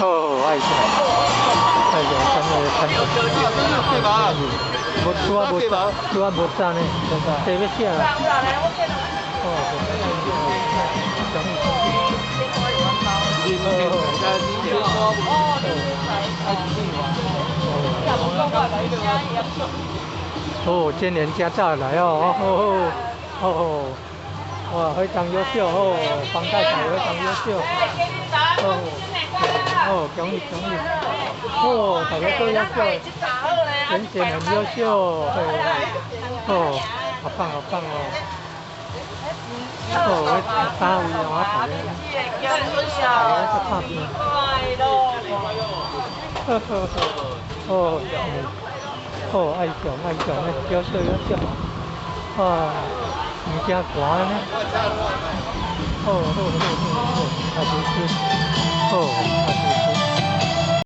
好，愛上，愛上，咱個產品。無拄啊無拄啊無早呢，茶欲寫啦。哦，恭喜恭喜。哦，今年加早來哦，哦哦哦，哇，非常優秀哦，方太太非常優秀，哦哦，恭喜恭喜，哦，大家都優秀，選選很優秀，嘿，哦，好棒好棒哦，哦，我三位我大家，大家在拍片，呵呵呵，哦，哦，愛上愛上咧，優秀優秀，哇，毋驚寒呢，好好好好好，啊，就是，好。